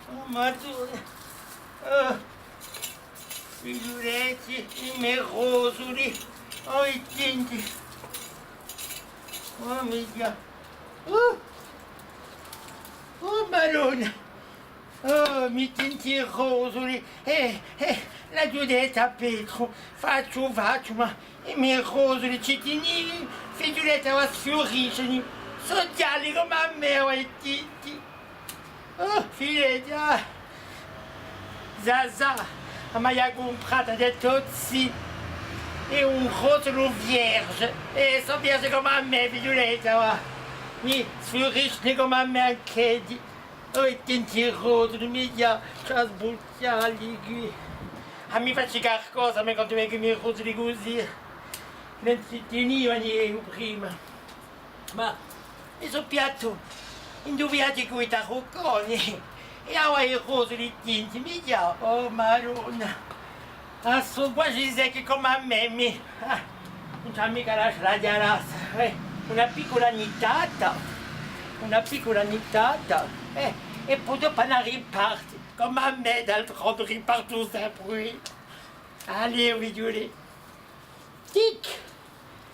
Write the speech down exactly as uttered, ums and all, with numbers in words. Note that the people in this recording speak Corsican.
Oh, Madonna. Oh, figliuletti, i me rosuli. Oh, i tinti. Oh, mì Diu. Oh, oh, Madonna. Oh, mi tinti i rosuli. Eh, eh, l'aghju detta à Petru. Facciu, facciu, ma i me rosuli ci tinivi, figliuletta, avà sfiuriscini. Sò ghjalli cum'è à mè, avà, i tinti. Oh, figliuletta, ah. Zazà, a m'hà cumprata, hà dettu: "Zì, hè un rosulu vierge." Eh, sò vierge cum'è à mè, figliuletta, avà. Mì, sfiuriscini cum'è à mè anch'eddi. Oh, i tinti rosuli, mì Diu, ci hà sbucciati quì. Ah, mi faci qualcosa, mì, quandu vecu i me rosuli cusì. Ùn ci tinivani eiu prima. Ma mi sò pigliatu in dui viaghji cù i tarucconi. È avà i rosuli tinti, mì Diu, oh Madonna. Ah, sò quasi secchi cum'è à mè, mì. Ah, ùn ci hè micca da lascià, eh. Una piccula nittata, una piccula nittata, eh, è po dopu anu da riparti, cum'è à mè, d'altronde ripartu sempre. Allez, figlioli. Tic!